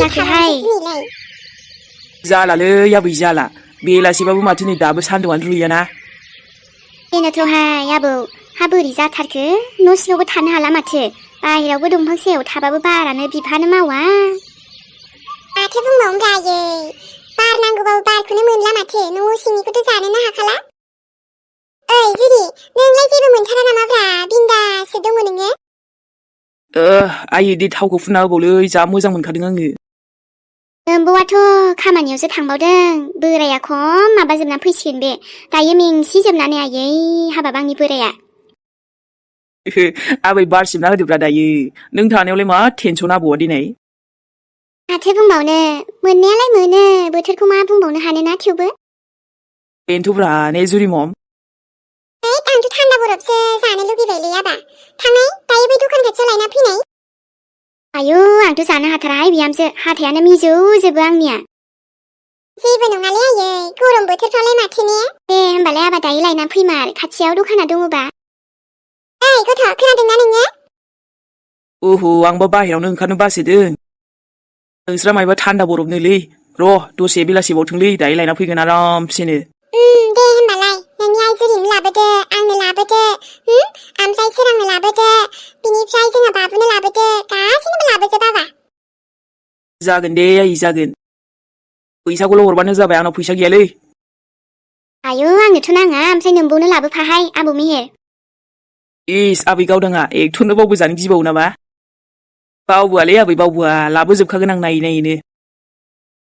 जाखोहाय जालालै आबै जाला बेलासिबाबो माथो नै दाबो सान्दुंआनो रुयैयाना बेनोथ'हाय आबौ हा बोरै जाथारखो न' सिङावबो थानो हाला माथो बाहेरावबो दंफां सायाव थाबाबो बारानो बिफानो मावा माथो बुंबावनो गायै बार नांगौबाबो बारखौनो मोनला माथो न' सिंनिखौथ' जानोनो हाखाला ओइ जुरि नोंलाय जेबो मोनथारा नामाब्रा बिन्दासो दङ नोङो आयै दे थावखौ फुनना होबावलै जा मोजां मोनखादों आङो नोम्बौआथ' खामानियावसो थांबावदों बोराया खम माबाजोबनानै फैसिगोन बे दायो मेंसि जोबनानै आयै हाबाब आंनि बोराया आबै बारसिबना होदोब्रा दायो नों थानायावलाय मा टेनसन आबौआ दिनै माथो बुंबावनो मोननायालाय मोनो बोथोरखौ मा बुंबावनो हानोना थेवबो बेनोथ'ब्रा ने जुरि मम आंथ' थान्दा बरफसो जानो लुगैबायलै आबा थांनाय दायो बै दखान खाथियाव लायना फैनाय आयौ आंथ' जानो हाथाराहाय बिहामजो हाथायानो मिजौजोबो आंनिया जेबो नङालै आयै गरम बोथोरफ्रावलाय माथो ने दे होमबालाय आबा दायो लायना फैमार खाथियाव दखाना दङबा ओइ गथ' खोनादोंना नोङो ओहो आंबा बाहेरावनो ओंखारनो बासोदों नोंस्रा मायबा थान्दा बरफनोलै र' दसे बेलासिबावथोंलै दायो लायना फैगोन आरामसेनो दे होमबालाय नोंनि आइ जुरिनो लाबोदो आंनो लाबोदो ओमफ्राय सोरांनो लाबोदो बिनिफ्राय जोंहा बाबुनो लाबोदो गासैनोबो लाबोजोब बाबा जागोन दे आयै जागोन फैसाखौल' हरबानो जाबाय आंनाव फैसा गैयालै आयौ आंनोथ' नाङा ओमफ्राय नोम्बौनो लाबोफाहाय आबौ मेहेर इस आबै गावदाङा एकथरनो बावबो जानो गिबावो नामा बावबोआलै आबै बावबोआ लाबोजोबखागोन आं नायै नायैनो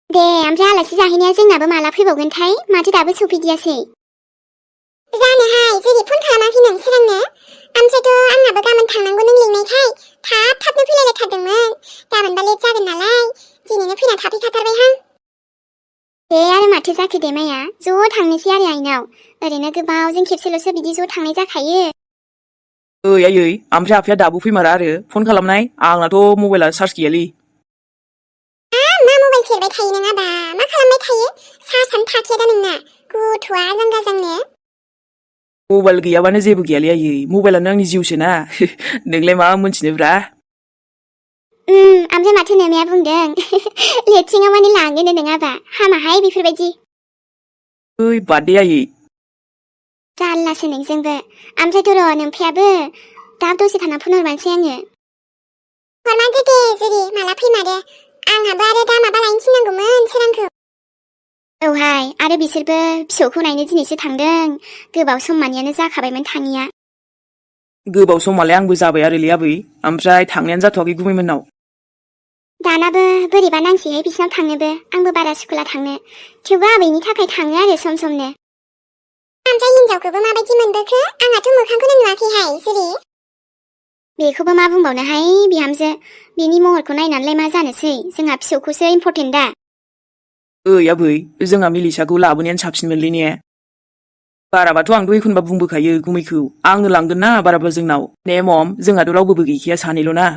दे ओमफ्राय आलासि जाहैनाया जोंनाबो माला फैबावगोनथाय माथो दाबो सफैदियासै जानोहाय जुरि फन खालामाखै नों सोरांनो ओमफ्रायथ' आंनाबो गाबोन थांनांगौ नों लिंनायखाय थाबनो फैलायलायथारदोंमोन गाबोनबा लेट जागोन नालाय दिनैनो फैना थाफैखाथारबायहां दे आरो माथो जाखो दे माया ज' थांनोसै आरो आइनाव ओरैनो गोबावजों खेबसेल'सो बिदि ज' थांनाय जाखायो ओइ आयै ओमफ्राय आफाया दाबो फैमारा आरो फन खालामनाय आंनाथ' मबाइला चार्ज गैयालै मा मबाइल सेरबाय थायो नों आबा मा खालामबाय थायो चार्जआनो थाखाया दा नोंना गथ'आ जांगा जांनो मबाइल गैयाबानो जेबो गैयालै आयै मबाइलानो आंनि जिउसोना नोंलाय मा मोनथिनोब्रा ओमफ्राय माथो नोमाया बुंदों लेट्रिनाव माने लाङोनो नङाबा हामाहाय बेफोरबायदि ओइ बाद दे आयै जारलासो नोंजोंबो ओमफ्रायथ' र' नोमफायाबो दा दसे थाना फन हरबानोसै आङो हरमारदो दे जुरि माला फैमारो आंहाबो आरो दा माबा लायनो थिननांगौमोन सोरांखौ औहाय आरो बिसोरबो फिसौखौ नायनो दिनैसो थांदों गोबाव सम मानियानो जाखाबायमोन थाङिया गोबाव समालाय आंबो जाबाय आरोलै आबै ओमफ्राय थांनायानो जाथ'वाखै गुमैमोननाव दानाबो बोरैबा नांसैहाय बिसिनाव थांनोबो आंबो बारा सुखुला थांनो थेवबो आबैनि थाखाय थाङो आरो सम समनो ओमफ्राय हिनजावखौबो माबायदि मोनबोखो आंहाथ' मोखांखौनो नुवाखैहाय जुरि बेखौबो मा बुंबावनोहाय बिहामजो बिनि महरखौ नायनानैलाय मा जानोसै जोंहा फिसौखौसो इम्परटेन्ट दा ओइ आबै जोंहा मिलिसाखौ लाबोनायानो साबसिनमोनलै ने बाराबाथ' आंथ' एखनबा बुंबोखायो गुमैखौ आंनो लांगोन ना बाराबा जोंनाव ने मम जोंहाथ' रावबोबो गैखाया सानैल' ना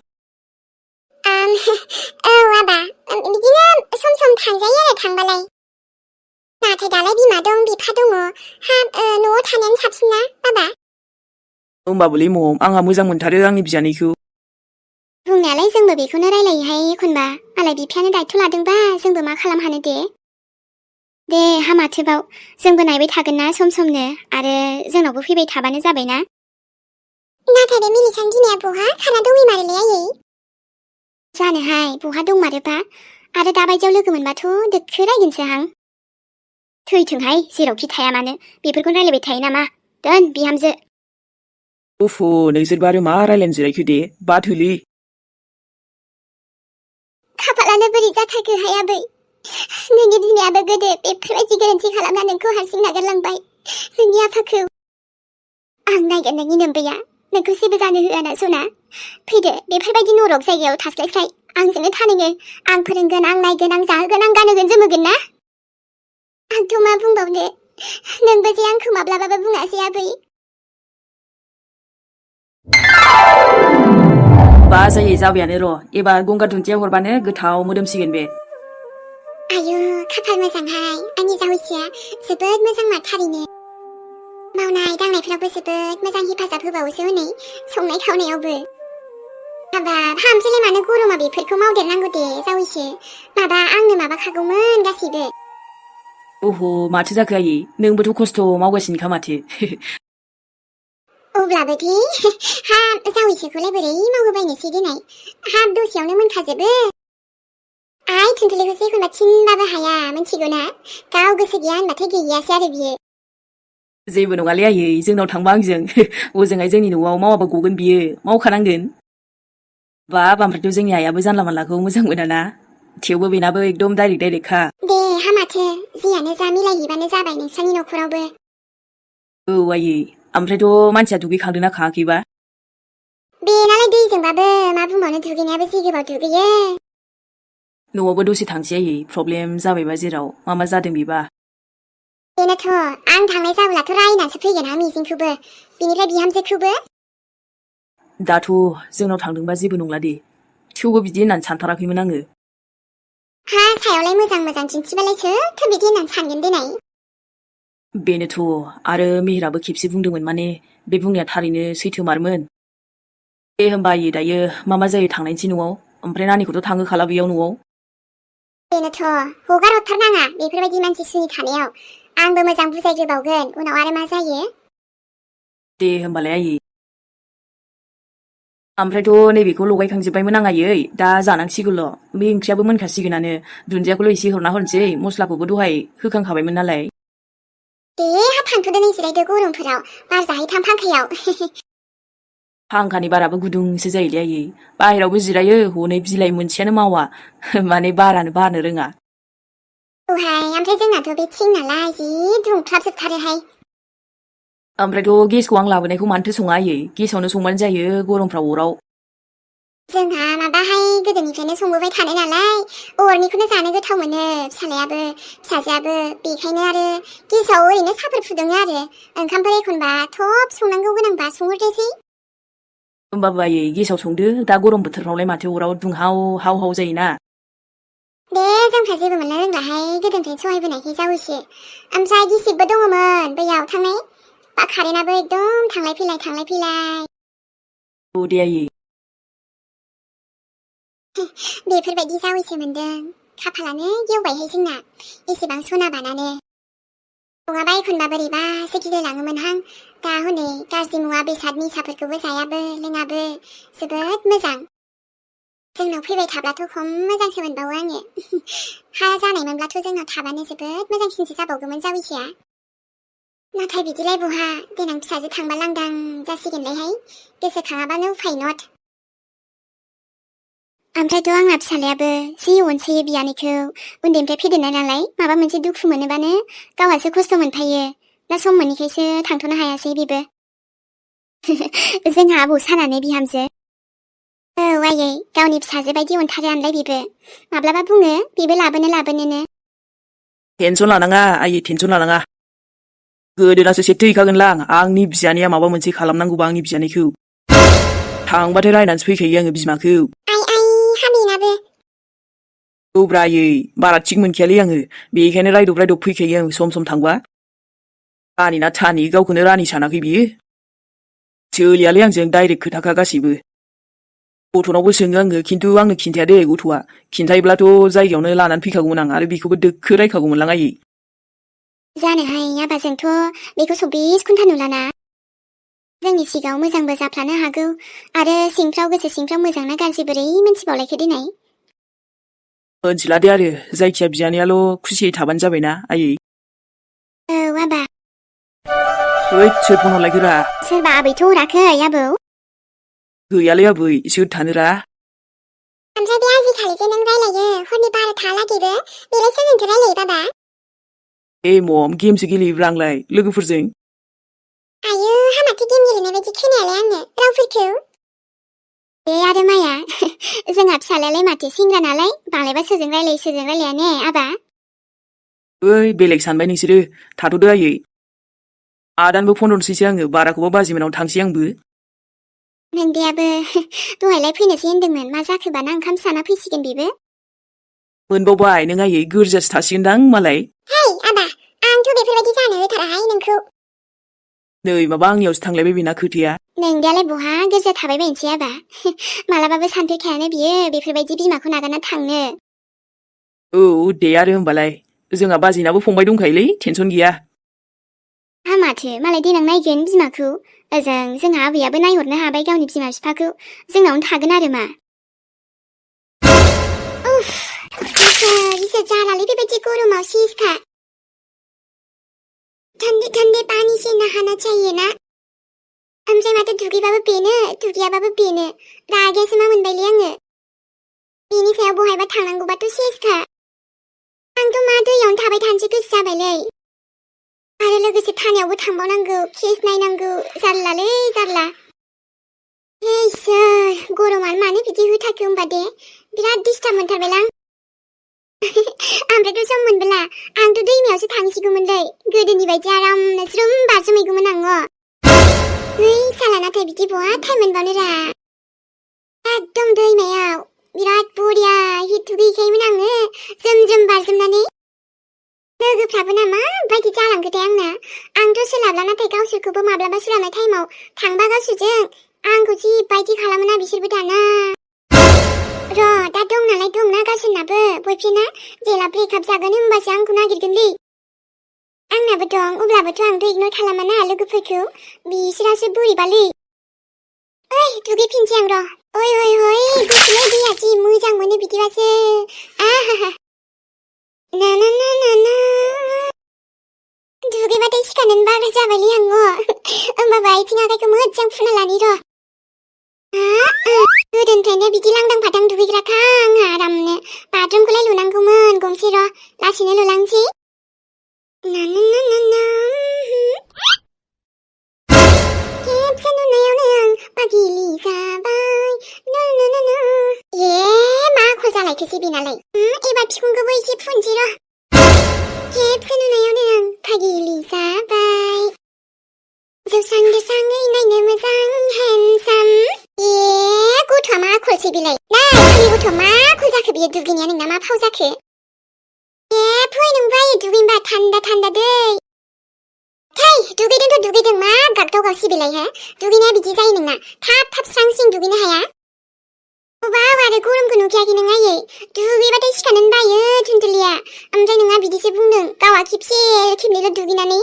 औ आबा बिदिनो सम सम थांजायो आरो थांबालाय नाथाय दालाय बिमा दं बिफा दङ न'आव थानायानो साबसिन ना बाबा होमबाबोलै मम आंहा मोजां मोनथारो आंनि बिजानैखौ बुंनायालाय जोंबो बेखौनो रायलायोहाय एखनबा मालाय बिफायानो दायथ' लादोंबा जोंबो मा खालाम हानो दे हामाथोबाव जोंबो नायबाय थागोन ना सम समनो आरो जोंनावबो फैबाय थाबानो जाबायना नाथाय बे मिलिसानि बिमाया बहा खाना दंहैमारोलै आयै जानोहाय बहा दंमारोबा आरो दाबायदियाव लोगो मोनबाथ' दोखो रायगोनसोहां थैथोंहाय जेरावखि थाया मानो बेफोरखौनो रायलायबाय थायो नामा दोन बिहामजो उफ नोंसोरबा आरो मा रायलायनो जिरायखो दे बाथोलै खाफालानो बोरै जाथारखोहाय आबै नोंनि बिमायाबो गोदो बेफोरबायदि गोरोन्थि खालामना नोंखौ हारसिं नागारलांबाय नोंनि आफाखौ आं नायगोन नोंनि नोम्बैया नोंखौ जेबो जानो होआ ना सना फैदो बेफोरबायदि नरक जायगायाव थास्लायस्लाय आंजोंनो थानोङो आं फोरोंगोन आं नायगोन आं जाहोगोन आं गानहोगोन जोमहोगोन ना आंथ' मा बुंबावनो नोंबो जे आंखौ माब्लाबाबो बुङासै आबै बा जायै जाबायानो र' एबार गंगार दुन्दिया हरबानो गोथाव मोदोमसिगोन बे आयु खाफाल मोजांहाय आंनि जावैसोआ जोबोद मोजां थारैनो मावनाय दांनायफ्रावबो जोबोद मोजां हेफाजाब होबावोसो हनै संनाय खावनायावबो हाबाब हामसैलाय मानो गरमा बेफोरखौ मावदेरनांगौ दे जावैसो माबा आंनो माबाखागौमोन गासैबो अह माथो जाखो आयै नोंबोथ' खस्थ' मावगासिनोखा माथो अब्लाबो दे हाब जावैसोखौलाय बोरै मावहोबायनोसै देनाय हाब दसेयावनो मोनखाजोबो आइ थुनथुलिखौसो एखनबा थिनबाबो हाया मिथिगौ ना गाव गोसो गैया होनबाथाय गैयासै आरो बियो जेबो नङालै आयै जोंनाव थांबा आंजों ओजोंहाय जोंनि न'आव मावाबा गगोन बियो मावखानांगोन बाब ओमफ्रायथ' जोंनि आइयाबो जानला मानलाखौ मोजां मोनाना थेवबो बेनाबो एकदम डाइरेक्टखा दे हामाथो जियानो जा मिलायहैबानो जाबाय नोंस्रानि न'खरावबो औ आयै ओमफ्रायथ' मानसिया दुगैखांदोंना खाङाखैबा बेनालाय दैजोंबाबो मा बुंबावनो दुगैनायाबो जि गोबाव दुगैयो न'आवबो दसे थांसै आयै प्रब्लेम जाबायबा जेराव मा जादों बेबा बेनोथ' आं थांनाय जाब्लाथ' रायनासो फैगोन हा मिजिंखौबो बिनिफ्राय बिहामजोखौबो दाथ' जोंनाव थांदोंबा जेबो नंला दे थेवबो बिदि होननानै सानथाराखैमोन आङो हा सायावलाय मोजां मोजां दिन्थिबालाय सोरथो बिदि होननानै सानगोन देनाय बेनोथ' आरो मेहेराबो खेबसे बुंदोंमोन माने बे बुंनाया थारैनो सैथोमारमोन दे होमबा आयै दायो मा जायो थांनायसै न'आव ओमफ्राय नानिखौथ' थांहोखाला बेयाव न'आव बेनोथ' हगार हरथारनाङा बेफोरबायदि मानसि सुनि थानायाव आंबो मोजां बुजायग्रोबावगोन उनाव आरो मा जायो दे होमबालाय आयै ओमफ्रायथ' नैबेखौ लगायखांजोब्बायमोन आं आयै दा जानांसिगौल' बे ओंख्रियाबो मोनखासिगोनानो दुन्दियाखौल' एसे हरना हरनोसै मस्लाखौबो दहाय होखांखाबायमोन नालाय दे हा थांथ'दो नै जिरायदो गरमफोराव बार जाहैथां फांखायाव फांखानि बाराबो गुदुंसो जायोलै आयै बाहेरावबो जिरायो हनै बिलाइ मोनसेयानो मावा माने बारानो बारनो रोङा औहाय ओमफ्राय जोंनाथ' बे थिं नालाय जि दुंख्लाबजोबथारोहाय ओमफ्रायथ' गेसखौ आं लाबोनायखौ मानोथो सङा आयै गेसावनो संबानो जायो गरमफ्राव अराव जोंहा माबाहाय गोदोनिफ्रायनो संबोबाय थानाय नालाय अरनिखौनो जानो गोथाव मोनो फिसालायाबो फिसाजोआबो बेखायनो आरो गेसाव ओरैनो साफोर फुदुङो आरो ओंखामफोर एखनबा थब संनांगौ गोनांबा संहरदोसै होमबाबो आयै गेसाव संदो दा गरम बोथोरफ्रावलाय माथो अराव दुंहाव हाव हाव जायोना दे जोंफ्रा जेबो मोननो रोंलाहाय गोदोनिफ्रायनो सहायबोनायखाय जावैसो ओमफ्राय गिसिबबो दङमोन बैयाव थांनाय बा कारेन्टआबो एकदम थांलाय फैलाय औ दे आयै बेफोरबायदि जावैसो मोनदों खाफालानो गेवबायहाय जोंना एसेबां सना बानानो नङाबा एखनबा बोरैबासो गिलायलाङोमोनहां दा हनै गाज्रि मुवा बेसाद निसाफोरखौबो जायाबो लोङाबो जोबोद मोजां जोंनाव फैबाय थाब्लाथ' खम मोजांसो मोनबावो आङो हा जानायमोनब्लाथ' जोंनाव थाबानो जोबोद मोजांसिनसो जाबावगौमोन जावैसोआ नाथाय बिदिलाय बहा देनां फिसाजो थांबा लांदां जासिगोनलायहाय गोसोखाङाबानो उफाय नट ओमफ्रायथ' आंना फिसालायाबो जि अनसोयो बियानैखौ उन्दैनिफ्राय फेदेरनाय नालाय माबा मोनसे दुखु मोनोबानो गावहासो खस्थ' मोनफायो दा सम मोनैखायसो थांथ'नो हायासै बेबो जोंहा आबौ सानानो बिहामजो औ आयै गावनि फिसाजो बायदि अनथारो आनलाय बेबो माब्लाबा बुङो बेबो लाबोनोनो टेनसन लानाङा आयै टेनसन लानाङा गोदोनासो सेथो हैखागोनलां आंनि बियानैया माबा मोनसे खालामनांगौबा आंनि बियानैखौ थांबाथाय रायनानैसो फैखायो आङो बिमाखौ आइ हाबिनाबो औब्रा आयै बारा थिग मोनखायालै आङो बेखायनो रायदब फैखायो आं सम थांबा रानि ना थानि गावखौनो रानि सानाखै बियो सोलियालै आंजों डाइरेक्ट खोथाखा गासैबो गथ'नावबो सोङो आङो खिन्थु आंनो खिन्थाया दे गथ'आ खिन्थायोब्लाथ' जायगायावनो लानानै फैखागौमोन आं आरो बेखौबो दोखो रायखागौमोनलां आयै जानोहाय आबाजोंथ' बेखौ 24 घन्टा नुलाना जोंनि सिगाङाव मोजांबो जाफ्लानो हागौ आरो गोसो सिंफ्राव मोजां ना गाज्रि बोरै मिन्थिबावलायखो देनाय मोनथिला दे आरो जायखिया बियानैयाल' खुसियै थाबानो जाबायना आयै औ आबा हैद सोर फन हरलायखोरा सोरबा आबैथ' हराखै आबौ गैयालै आबै सोर थानोरा ओमफ्राय बे आजिखालि जे नों रायलायो हरनि 12थाहालागैबो बेलाय सोरजोंथो रायलायो बाबा ए मम गेमसो गेलेयोब्रा आंलाय लोगोफोरजों आयौ हामाथो गेम गेलेनाय बायदि खोनायालाय आङो रावफोरखौ बे आरो माया जोंहा फिसालायालाय माथो सेंग्रा नालाय बांलायबा सोरजों रायलाया ने आबा ओइ बेलेग सानबाय नोंसोरो थाथ'दो आयै आदानबो फन हरनोसैसो आङो बाराखौबा बाजिमोनाव थांसै आंबो नोंदायाबो दहायलाय फैनोसै होनदोंमोन मा जाखोबा ना ओंखाम जाना फैसिगोन बेबो मोनबावबाय नों आयै गोरजासो थासिगोनदां मालाय हेइ आबा आंथ' बेफोरबायदि जानो होथाराहाय नोंखौ नै माबा आंनियावसो थांलायबाय बेना खोथाया नोंनियालाय बहा गोरजा थाबाय बायनोसै आबा मालाबाबो सानफेरखायानो बियो बेफोरबायदि बिमाखौ नागारना थांनो औ दे आरो होमबालाय जोंहा बाजैनाबो फंबाय दंखायोलै टेनसन गैया हा माथो मालाय देनां नायगोन बिमाखौ ओजों जोंहा आबैयाबो नायहरनो हाबाय गावनि बिमा बिफाखौ जोंनावनो थागोन आरो मा उफ इसोर जालालै बेबायदि गरमाव सिसखा ठंडे ठंडे पानी से नहाना चाहिए ना ओमफ्राय माथो दुगैबाबो बेनो दुगैयाबाबो बेनो रागायासो मा मोनबायलै आङो बेनि सायाव बहायबा थांनांगौबाथ' सेसखा आंथ' मा दैयावनो थाबाय थानोसो गोसो जाबायलै आरो लोगोसे थानायावबो थांबावनांगौ केस नायनांगौ जारलालै जारला हे इसोर गरमानो मानो बिदि होथारखो होमबा दे बिराद डिस्टार्ब मोनथारबायलां ओमफ्रायथ' सम मोनबोला आंथ' दैमायावसो थांसिगौमोनलै गोदोनि बायदि आरामनो ज्रोम बाज्रुमहैगौमोन आङो है साला नाथाय बिदि बहा टाइम मोनबावनोरा एकदम दैमायाव बिराद बरियायै दुगैहैखायोमोन आङो जोम जोम बाज्रुमनानै लोगोफ्राबो ना माबायदि जालांखोथाय आंना आंथ' सोलाबला नाथाय गावसोरखौबो माब्लाबा सोलाबनाय टाइमाव थांबा गावसोरजों आंखौ जिबायदि खालामोना बिसोरबो दाना र' दा दं नालाय दंना गावसोरनाबो बयफ्रेन्डआ जेला ब्रेकआप जागोन होमबासो आंखौ नागिरगोनलै आंनाबो दं अब्लाबोथ' आंथ' इगनर खालामाना लोगोफोरखौ बिसोरासो बोरैबालै ओइ दुगैफिनसै आं र' ओइ ओइ ओइ गुसुलै दैया जि मोजां मोनो बिदिबासो आहा ना ना ना ना ना दुगैबाथाय सिखारनोनो बारा जाबायलै आङो होमबाबो आथिं आखाइखौ मोजां फुना लानि र' गोदोनिफ्रायनो बिदि लांदां फादां दुगैग्राखा आंहा आरामनो बाथरुमखौलाय लुनांगौमोन गंसे र' लासैनो लुलांसै ना ना ना ना ना खेबसे नुनायावनो आं पागिलि जाबाय ना ना ना ना ए मा आखल जालायखोसै बेनालाय एबार बिखुंखौबो एसे फुनसै र' खेबसे नुनायावनो आं पागिलि जाबाय जौस्रां देस्राङै नायनो मोजां हेन्डसाम ए गथ'आ मा आखलसै बेलाय नै आंनि गथ'आ मा आखल जाखो बियो दुगैनाया नोंना मा फाव जाखो ए फै नों बायो दुगैनोबा थान्दा थान्दा दै थै दुगैदोंथ' दुगैदों मा गागदाव गावसि बेलाय हो दुगैनाया बिदि जायो नोंना थाब थाब स्रां स्रिं दुगैनो हाया अबाव आरो गरमखौ नुखायाखै नों आयै दुगैबाथाय सिखारनोनो बायो थुनथुलिया ओमफ्राय नोंहा बिदिसो बुंदों गावहा खेबसे खेबनैल' दुगैनानै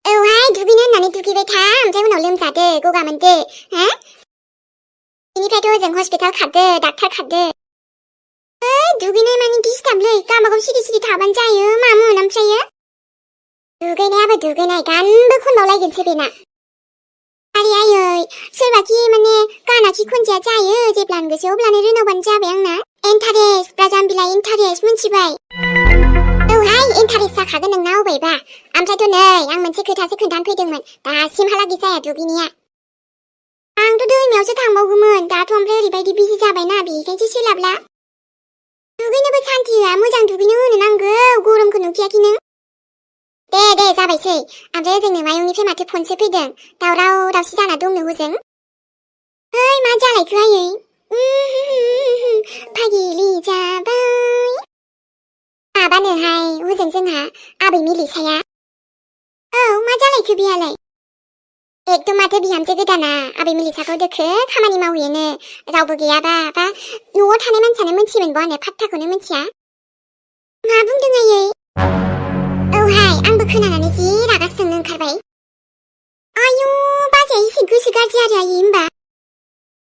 औहाय दुगैनो होननानै दुगैबाय था ओमफ्राय उनाव लोमजादो गगा मोनदो हो बेनिफ्रायथ' ओजों हस्पिटाल खारदो डाक्टार खारदो ओइ दुगैनाय मानि डिस्टार्बलै गावबागाव सिरि सिरि थाबानो जायो मामोन ओमफ्रायो दुगैनायाबो दुगैनाय गानबो खनबावलायगोनसो बेना आरे आयै सोरबाखि माने गानाखि खनजाया जायो जेब्लानो गोसो अब्लानो रोनावबानो जाबाय आंना इन्टारेस्ट ब्राजाम बिलाइ इन्टारेस्ट मोनथिबाय औहाय इन्टारेस्ट जाखागोन नोंना अबायबा ओमफ्रायथ' नै आं मोनसे खोथासो खोन्थानो फैदोंमोन दासिमहालागै जाया दुगैनाया आंथ' दैमायावसो थांबावगौमोन दाथ' ओमफ्राय ओरैबायदि बिजि जाबायना बेखायनोसो सोलाबला दुगैनोबो सान्थि होआ मोजां दुगैनो होनो नांगौ गरमखौ नुखायाखै नों दे दे जाबायसै ओमफ्राय ओजोंनो मायंनिफ्राय माथो फनसो फैदों दावराव दावसि जाना दंनो हजों ओइ मा जालायखो आयै पागिलि जाबाय माबानोहाय हजों जोंहा आबै मिलिसाया औ मा जालायखो बिहालाय एकदम माथो बिहामजो गोदाना आबै मिलिसाखौ दोखो खामानि मावहैयोनो रावबो गैयाबा बा न'आव थानाय मानसियानो मोनथिगोन बानो फात्ताखौनो मोनथिया मा बुंदों आयै औहाय आंबो खोनानानै जि रागा जोंनो ओंखारबाय आयु बाजैया एसे गोसो गाज्रि आरो आयै होमबा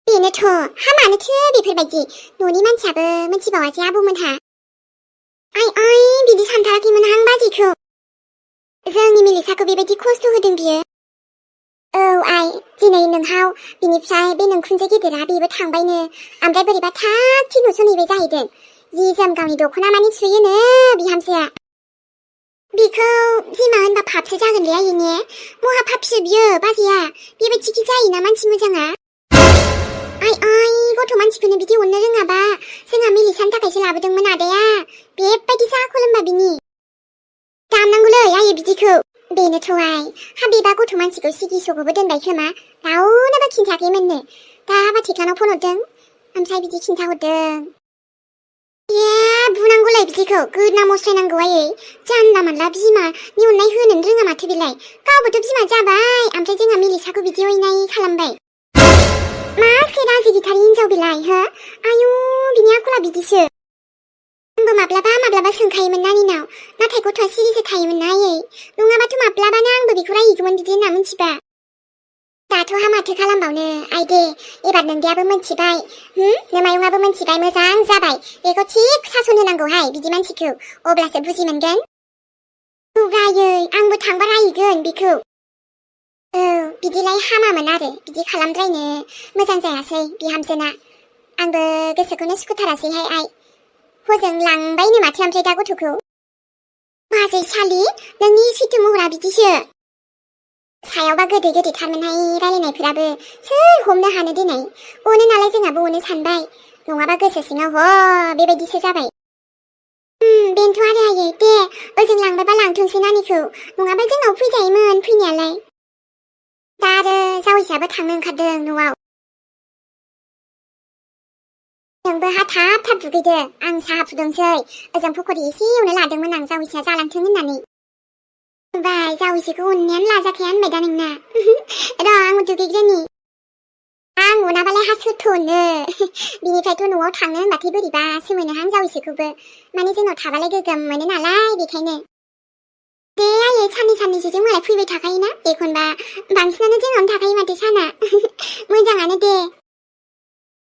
बेनोथ' हामानोथो बेफोरबायदि न'नि मानसियाबो मोनथिबावासै आबौमोनहा आइ बिदि सानथाराखैमोन आं बाजैखौ जोंनि मिलिसाखौ बेबायदि खस्थ' होदों बियो औ आइ दिनै नोंहाव बिनिफ्राय बे नोंखुनजो गेदेरा बेबो थांबायनो ओमफ्राय बोरैबा थाग थिग नुसनहैबाय जाहैदों जि जोम गावनि दख'ना मानि सुयोनो बिहामजोआ बेखौ बिमा होनबा पापसो जागोनलै आयै ने महा पापसो बियो बाजैया बेबायदिखि जायोना मानसि मोजाङा आइ गथ' मानसिखौनो बिदि अननो रोङाबा जोंहा मिलिसानि थाखायसो लाबोदोंमोन आदाया बेबायदि आखल होनबा बिनि दामनांगौलै आयै बिदिखौ बेनोथ' आइ हाबिबा गथ' मानसिखौ सिगि सग'बो दोनबाय खोमा रावनोबो खिन्थायाखैमोननो दा हाबा थिखानाव फन हरदों ओमफ्राय बिदि खिन्थाहरदों बुनांगौलाय बिदिखौ गोदना मस्रायनांगौ आयै जानला मानला बिमानि अननाय होनोनो रोङा माथो बेलाय गावबोथ' बिमा जाबाय ओमफ्राय जोंहा मिलिसाखौ बिदि अयनाय खालामबाय मा राजि गिथारि हिनजाव बेलाय हो आयु बिनि आखला बिदिसो आंबो माब्लाबा सोंखायोमोन नानिनाव नाथाय गथ'आ सिरिसो थायोमोन ना आयै नङाबाथ' माब्लाबानो आंबो बेखौ रायहैगौमोन बिदि होनना मिथिबा दाथ' माथो खालामबावनो आइदे एबार नोंदियाबो मोनथिबाय नोमायुंआबो मोनथिबाय मोजां जाबाय बेखौ थिक सासन होनांगौहाय बिदि मानसिखौ अब्लासो बुजि मोनगोन रायै आंबो थांबा रायहैगोन बेखौ औ बिदिलाय हामामोन आरो बिदि खालामद्रायनो मोजां जायासै बिहामजोना आंबो गोसोखौनो सुखुथारासैहाय आइ हजों लांबायनो माथो ओमफ्राय दा गथ'खौ बाजै सालि नोंनि सैथो महरा बिदिसो सायावबा गोदै गोदैथारमोनहाय रायलायनायफोराबो सोर हमनो हानो दिनै अनो नालाय जोंहाबो अनो सानबाय नङाबा गोसो सिङाव बेबायदिसो जाबाय बेनोथ' आरो आयै दे ओजों लांबायबा लांथोंसै नानिखौ नङाबा जोंनाव फैजायोमोन फैनायालाय दा आरो जावैसोआबो थांनो ओंखारदों न'आव नोंबो थाब दुगैदो आं साहा फुदुंसै ओजों फकरि एसे एवनो लादोंमोन आं जावैसोआ जालांथों होननानै बाय जावैसोखौ अननायानो लाजाखाया होनबाय दा नोंना र' आं दुगैग्रोनि आं अनाबालाय सोरथ'नो बिनिफ्रायथ' न'आव थांनो होनबाथाय बोरैबासो मोनोहां जावैसोखौबो माने जोंनाव थाबालाय गोगोम मोनो नालाय बेखायनो दे आयै साननैसो जों मालाय फैबाय थाखायोना एखनबा बांसिनानो जोंनावनो थाखायो माथो साना मोजाङानो दे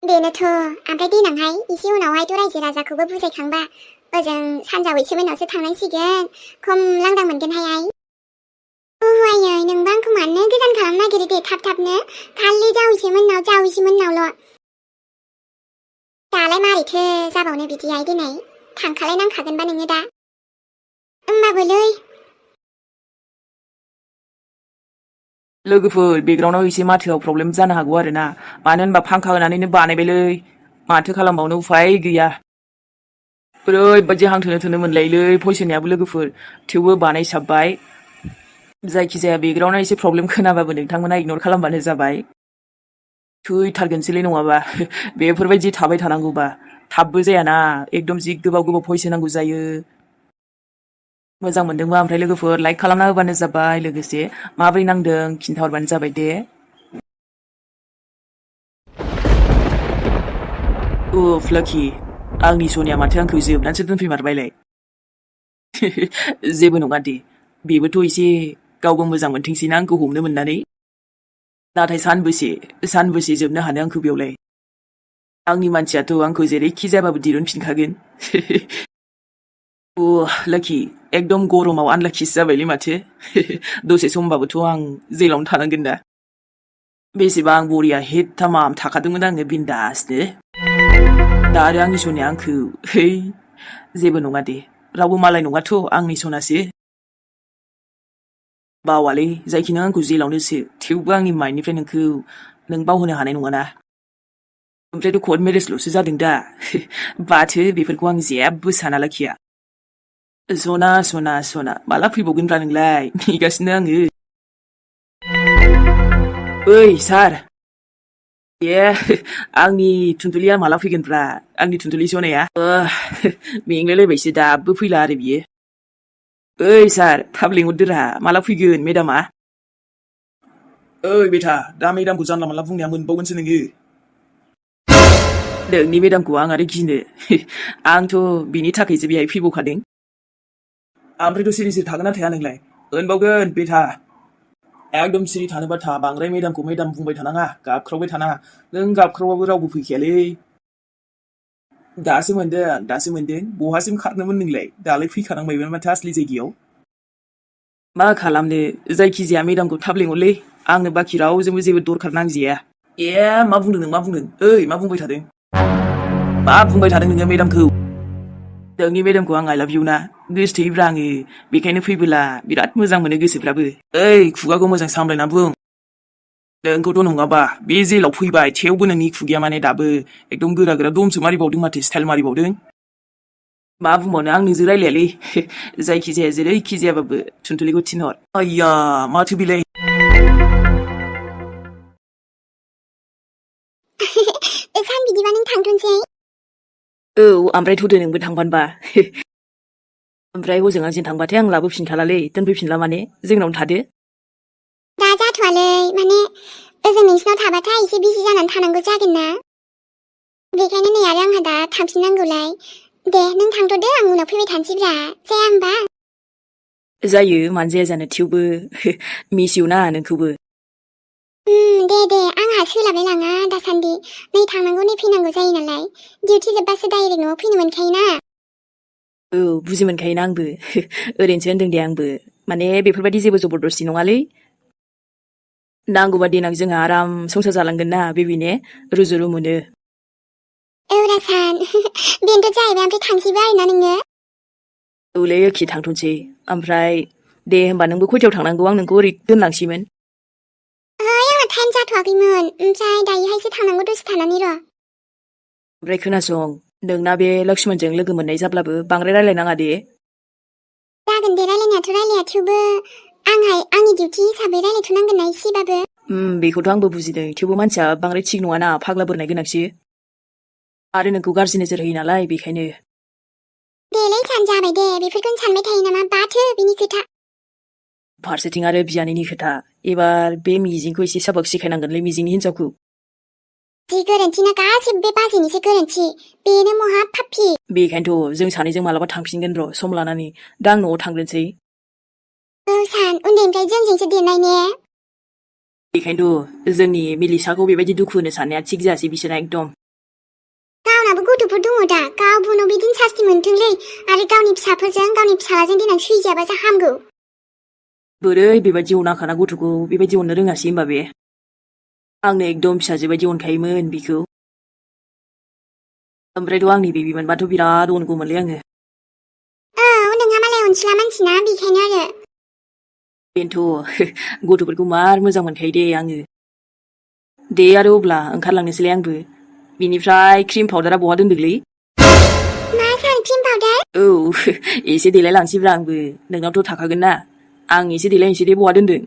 बेनोथ' ओमफ्राय देनांहाय एसे उनावहायथ' रायजो राजाखौबो बुजायखांबा ओजों सानजावैसो मोनावसो थांनांसिगोन खम लांदां मोनगोनहाय आइ आयै नोंबा आंखौ मानो गोजान खालामनो नागिरो दे थाबनो खालि जावैसो मोननावल' दालाय मारैथो जाबावनो बिदिहाय दिनै थांखालाय नांखागोनबा नोङो दा होमबाबोलै लोगोफोर बेकग्राउन्डआव एसे माथोआव प्रब्लेम जानो हागौ आरो ना मानो होनबा फांखा होनानैनो बानायबायलै माथो खालामबावनो उफाय गैया ओरैबायदि हां थोनो मोनलायोलै भइस होनायाबो लोगोफोर थेवबो बानायसाबबाय जायखिजाया बेकग्राउन्डआ एसे प्रब्लेम खोनाबाबो नोंथांमोना इगनर खालामबानो जाबाय थैथारगोनसैलै नङाबा बेफोरबायदि थाबाय थानांगौबा थाबबो जायाना एकदम जि गोबाव भइस होनांगौ जायो मोजां मोनदोंबा ओमफ्राय लोगोफोर लाइक खालामना होबानो जाबाय लोगोसे माबोरै नांदों खिन्थाहरबानो जाबाय दे उफ लाखि आंनि सनिया माथो आंखौ जोबनानैसो दोनफैमारबायलाय जेबो नङा दे बेबोथ' एसे गावबो मोजां मोनथोंसैना आंखौ हमनो मोननानै नाथाय सानबेसे जोबनो हानो आंखौ बेयावलाय आंनि मानसियाथ' आंखौ जेरैखि जायाबाबो दिरुनफिनखागोन लाखि एकदम गरमाव आनलाखिसो जाबायलै माथो दसे समबाबोथ' आं जेलावनो थानांगोन दा बेसेबां बरिया हिट थामाम थाखादोंमोन आङो बिन्दासनो दा आरो आंनि सनिया आंखौ जेबो नङा दे रावबो मालाय नङाथ' आंनि सनासो बावालै जायखि नों आंखौ जेलावनोसो थेवबो आंनि माइन्डनिफ्राय नों बावहोनो हानाय नङाना ओमफ्रायथ' कर्ट मेरेजल'सो जादों दा बाथो बेफोरखौ आं जेबो साना लाखिया सना माला फैबावगोनब्रा नोंलाय नेगासिनो आङो ओइ सार आंनि थुनथुलिया माला फैगोनब्रा आंनि थुनथुलि सनाया मेंलायलायबायसो दाबो फैला आरो बियो ओइ सार थाब लिंहरदोरा माला फैगोन मेदामा ओइ बेटा दा मेदामखौ जानला मानला बुंनाया मोनबावगोनसो नोङो नोंनि मेदामखौ आं आरो गिनो आंथ' बिनि थाखायसो बेहाय फैबावखादों ओमफ्रायथ' सिरि थागोन ना थाया नोंलाय होनबावगोन बेटा एकदम सिरि थानोबा था बांद्राय मेदामखौ मेदाम बुंबाय थानाङा गाबख्रावबाय थानाङा नों गाबख्रावबाबो रावबो फैखायालै दासो मोनदों बहासिम खारनोमोन नोंलाय दालाय फैखानांबायमोन माथो आसलि जायगायाव मा खालामनो जायखिजाया मेदामखौ थाब लिंहरलै आंनो बाखि रावजोंबो जेबो दरखार नांजाया मा बुंदों ओइ मा बुंबाय थादों नोङो मेदामखौ नोंनि मेदामखौ आं आइ लाभ इउ ना गोसोथोयोब्रा आङो बेखायनो फैबोला बिराद मोजां मोनो गोसोफ्राबो ओइ खुगाखौ मोजां सामलायना बुं नोंखौथ' नङाबा बे जेलाव फैबाय थेवबो नोंनि खुगाया माने दाबो एकदम गोरा दमसो मारिबावदों माथो स्टाइल मारिबावदों मा बुंबावनो आं नोंजों रायलायालै जायखिजाया जेरैखि जायाबाबो थुनथुलिखौ थिनहर आइया माथो बिलाय सान बिदिबा नों थांथ'नोसै औ ओमफ्राय थ'दो नोंबो थांफानोबा ओमफ्राय हजों आंजों थांबाथाय आं लाबोफिनखालालै दोनफैफिनला माने जोंनावनो थादो दा जाथ'वालै माने ओजों नोंसिनाव थाबाथाय एसे बिजि जानानै थानांगौ जागोन ना बेखायनो नै आरो आंहा दा थांफिननांगौलाय दे नों थांथ'दो आं उनाव फैबाय थानोसैब्रा जाया होमबा जायो मानो जाया जानो थेवबो मिसिउना नोंखौबो दे आंहा सोलाबलाय लाङा दासान्दि नै थांनांगौ नै फैनांगौ जायो नालाय डिउटि जोब्बासो डाइरेक्ट न'आव फैनो मोनखायोना औ बुजि मोनखायोना आंबो ओरैनोसो होनदों दे आंबो माने बेफोरबायदि जेबो जबरदस्ति नङालै नांगौबा देनां जोंहा आराम संसार जालांगोन ना बेबिने रुजु रुमुनो औरासान बेनोथ' जाहैबाय ओमफ्राय थांसैबो आरोना नोङो औलै एखे थांथ'नोसै ओमफ्राय दे होमबा नोंबो खयथायाव थांनांगौ आं नोंखौ ओरै दोनलांसैमोन आंहा टाइम जाथ'वाखैमोन ओमफ्राय दायोहायसो थांनांगौ दसे थानानै र' ओमफ्राय खोनासं नोंना बे लक्ष्मणजों लोगो मोननाय जाब्लाबो बांद्राय रायलायनाङा दे जागोन दे रायलायनायाथ' रायलाया थेवबो आंनि डिउटि हिसाबै रायलायथ'नांगोन ना एसेबाबो बेखौथ' आंबो बुजिदों थेवबो मानसिया बांद्राय थिग नङाना फाग्ला बोरनाय गोनांसि आरो नोंखौ गाज्रि नोजोर होयो नालाय बेखायनो देलै सान जाबाय दे बेफोरखौनो सानबाय थायो नामा बाथो बिनि खोथा फारसेथिं आरो बियानैनि खोथा एबार बे मिजिंखौ एसे साबक सिखायनांगोनलै मिजिंनि हिनजावखौ जि गोरोन्थिना गासिबो बे बाजैनिसो गोरोन्थि बेनो महा पापि बेखायनोथ' जों सानैजों मालाबा थांफिनगोन र' सम लानानै दा आं न'आव थांग्रोनोसै औ सान उन्दैनिफ्राय जोंजोंसो देरनाय ने बेखायनोथ' जोंनि मिलिसाखौ बेबायदि दुखु होनो साननाया थिग जायासै बिसोरना एकदम गावनाबो गथ'फोर दङ दा गाव उनाव बिदिनो सास्ति मोनथोंलै आरो गावनि फिसाफोरजों गावनि फिसालाजों देनां सैजायाबासो हामगौ बोरै बेबायदि अनाखाना गथ'खौ बेबायदि अननो रोङासै होमबा बे आंनो एकदम फिसाजो बायदि अनखायोमोन बिखौ ओमफ्रायथ' आंनि बेबिमोनबाथ' बिराद अनगौमोनलै आङो औ नोंहा मालाय अनसुला मानसिना बेखायनो आरो बेनोथ' गथ'फोरखौ मार मोजां मोनखायो दे आङो दे आरो अब्ला ओंखारलांनोसैलाय आंबो बिनिफ्राय क्रिम पाउदारा बहा दोनदोंलै मा सान क्रिम पाउदार औ एसे देलाय लांसैब्रा आंबो नोंनावथ' थाखागोन ना आं एसे देलायनोसै दे बहा दोनदों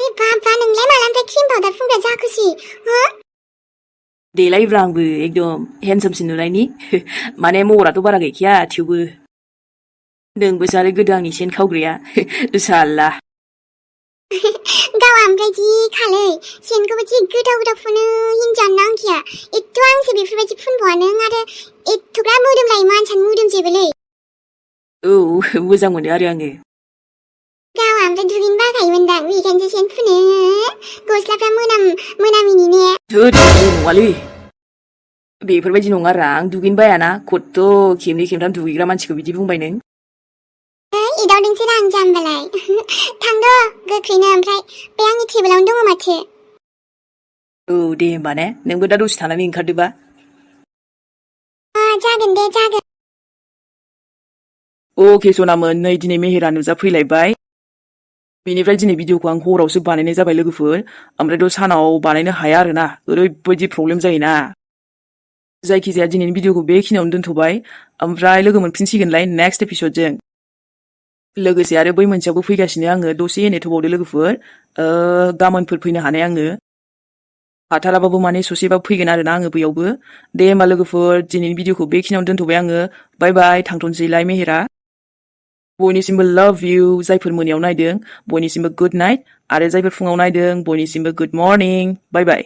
बे बाबा नोंलाय मालानिफ्राय क्रिम पाउदार फुनग्रा जाखोसै हो देलायब्रा आंबो एकदम हेन्डसामसिन नुनायनि माने महराथ' बारा गैखाया थेवबो नोंबोसो आरो गोदो आंनि सेन खावग्राया साल्ला गावा ओमफ्राय जि खालै सेनखौबो जि गोदाव फुनो हिनजावनो नांखाया एथ' आंसो बेफोरबायदि फुनबावा नों आरो एथ'ग्रा मोदोम लायो मानसियानो मोदोमजोबोलै औ मोजां मोनो आरो आङो गावा ओमफ्राय दुगैनो बाखायोमोनदां बेखायनोसो सेन फुनो गस्लाफ्रा मोनामिनि ने थोद नङालै बेफोरबायदि नङारा आं दुगैनो बायाना खदथ' खेबनै खेबथाम दुगैग्रा मानसिखौ बिदि बुंबाय नों एदावदोंसो आं जाम्बालाय थांद' गोख्रैनो ओमफ्राय बे आंनि टेबोलावनो दङ माथो औ दे होमबा ने नोंबो दा दसे थानानै ओंखारदोबा जागोन दे जागोन अके सनामोन नै दिनै मेहेरा नुजाफैलायबाय बेनिफ्राय दिनै भिडिअखौ आं हरावसो बानायनाय जाबाय लोगोफोर ओमफ्रायथ' सानाव बानायनो हाया आरोना ओरैबायदि प्रब्लेम जायोना जायखिजाया दिनैनि भिडिअखौ बेखिनियावनो दोनथ'बाय ओमफ्राय लोगो मोनफिनसिगोनलाय नेक्स्ट एपिसडजों लोगोसे आरो बै मोनसेयावबो फैगासिनो आङो दसे नेथ'बावदो लोगोफोर गाबोनफोर फैनो हानाय आङो हाथाराबाबो माने ससेबाबो फैगोन आरोना आङो बैयावबो दे होमबा लोगोफोर दिनैनि भिडिअखौ बेखिनियावनो दोनथ'बाय आङो बाय बाय थांथ'नोसैलाय मेहेरा बयनिसिमबो लाभ इउ जायफोर मोनायाव नायदों बयनिसिमबो गुड नाइट आरो जायफोर फुङाव नायदों बयनिसिमबो गुड मर्निं बाय बाय